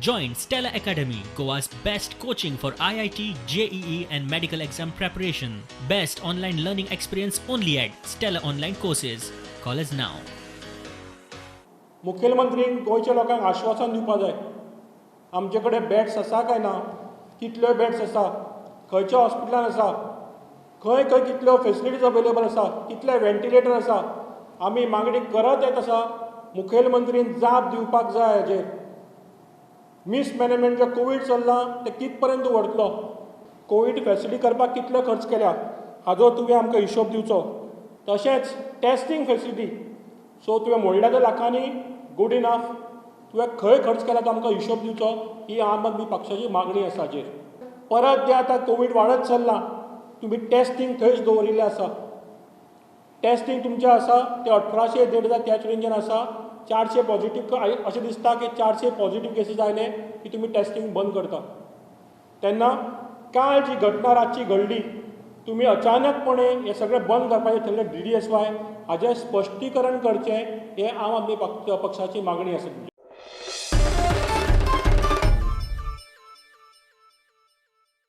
Join Stella Academy, Goa's best coaching for IIT, JEE and medical exam preparation. Best online learning experience only at Stella Online Courses. Call us now. मुखेलमंत्रीन गोंयच्या लोकांक आश्वासन दिवपा जाय, आमचे कडेन beds आसा काय ना, कितल्यो बेड्स आसा, खंयच्या हॉस्पिटलान आसा, खंय खंय कितल्यो फेसिलिटीज अवेलेबल आसा, कितले वेंटिलेटर आसा. आमी मागणी करत येत आसा, मुखेलमंत्रीन जाप दिवपाक जाय. हाजेर मिसमॅनेजमेंट जे कोवीड चल्लां तें कित पर्यंत व्हरतलो, कोवीड फेसिलिटी करपाक कितलो खर्च केल्या हाजो तुवें आमकां हिशोब दिवचो. तशेंच टेस्टींग फेसिलिटी, सो तुवें म्हणल्या ते लाखांनी गूड इनफ, तुवें खंय खर्च केला तो आमकां हिशोब दिवचो, ही आम आदमी पक्षाची मागणी आसा. हाजेर परत जें आतां कोवीड वाडत चल्लां, तुमी टेस्टींग थंयच दवरिल्लें आसा. टेस्टींग तुमचें आसा तें 1800 1,500 त्याच रेंजीन आसा. 400 पॉझिटीव अशें दिसता की 400 पॉझिटीव केसीस आयले की तुमी टेस्टींग बंद करता. तेन्ना काल जी घटना रातची घडली, तुमी अचानकपणे हें सगळें बंद करपाचें थारलें DDSY, हाजें स्पश्टीकरण करचें हें आम आदमी पक्षाची मागणी आसा.